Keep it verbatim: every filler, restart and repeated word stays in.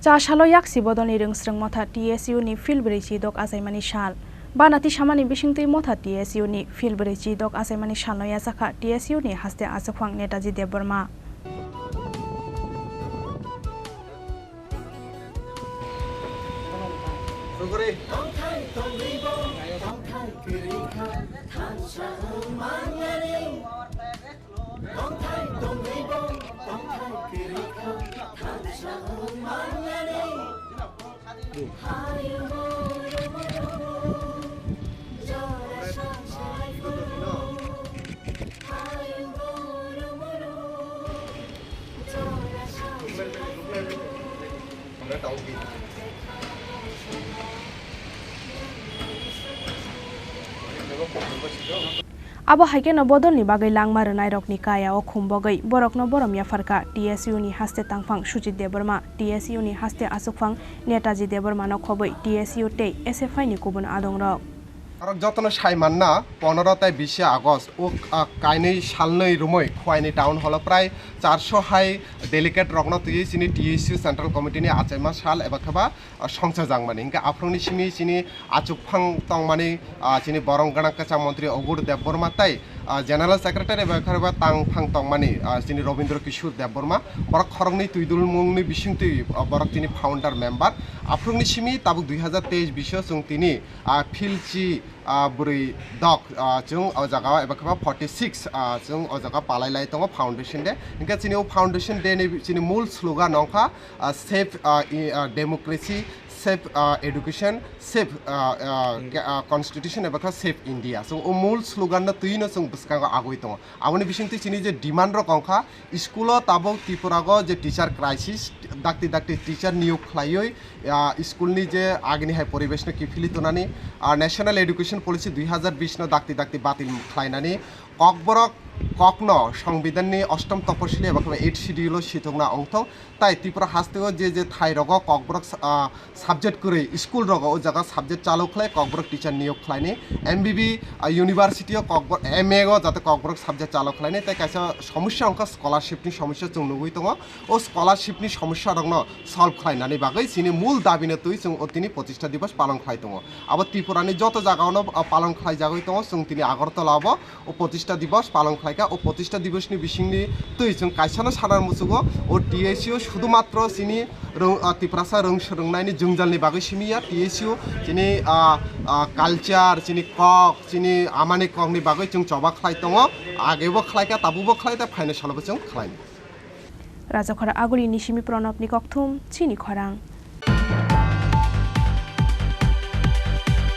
Cha salo yaksi bodolni rwngsrwng motha T S U ni phil brwi chidok achaimani sal. Bana tisamani bisingtwi motha T S U ni phil brwi chidok achaimani salno yachakha T S U ni haste achukphang Netaji Debbarma. Abo hai kheno bodolni bagwi langma rwnairokni kaya o khum bogwi borokno borom yapharkha T S U ni haste tangphang Sujit Debbarma. T S U ni haste achukphang Netaji Debbarmano khobwi T S U tei S F I ni kubun adongrok. Norok jotono sai manna, pondro tei bishi August o, ah, kainwi salnwi romwi Khowai ni town hall o prai charso hai delegate rokno twiwi chini T S U Central Committee ni achaima sal eba kheba, ah, songchajak mani. Hinkhe aphuruni simi chini achukphang tongmani, ah, chini borong gwnang kwcham montri Ogur Debbarma tei, ah, General Secretary eba kheba tangphang tongmani, ah, chini Robindra Kishore Debbarma. Borok khoroknwi twidulmungni bisingtwi, ah, borok chini founder member. Aphuruni simi tabuk dui hazar teis bisio chwng tini, ah, philchi, ah, bwrwi dok, ah, chwng o jaga o eba kheba forty six, ah, chwng o jaga palai lai tongo Foundation Day. Hinkhe chini o Foundation Day ni chini mul slogan wngkha, ah, save, ah, i, ah, democracy, save, ah, education, save, ah, ah, Mm. ca-, ah, constitution eba kha save India. So o mul slogan no twi no chwng bwskango agwi tongo. Aboni bisingtwi chini je demand rok wngkha, school o tabuk Tripura o je teacher crisis, dakti dakti teacher niyok khlaiwi, ah, school ni je agini hai poribesh no kiphilwi tonani, ah, National Education Policy dui hazar bish no dakti dakti batil khlainani, kokborok kokno Songbidan ni ostom toposili eba kheba eighth schedule o sitokna wngthok, tai Tripura haste o je je thai rogo kokborok, ah, subject kwrwi school rogo o jaga subject chalu khlai kokborok teacher niyok khlaini, M B B, ah, university o kokborok, M A o jate kokborok subject chalu khlaini, tei kaisa somosya wngkha scholarship ni somosya chwng nugwi tongo. O scholarship ni somosya rokno solve khlainani bagwi chini mul dabi no twi chwng o tini Pratistha Divas palon khlai tongo. Abo Tripura ni joto jaga o no, ah, palon khlai jagwi tongo, chwng tini Agartala o bo o Pratistha Divas palon khlaikha. O Pratistha Divas ni bisingni twi chwng kaisa no sana muchugo, o T S U sudhumatro chini rwng, ah, Tiprasa rwng swrwngnaini jwngjalni bagwi simi ya. T S U chini, ah, ah, culture, chini kok, chini amani kokni bagwi chwng choba khlai tongo. Agebo khlaikha, tabukbo khlai, tei phainai salobo chwng khlainai. Rajakhora Aguli ni simi Pranabni kokthum, chini khorang.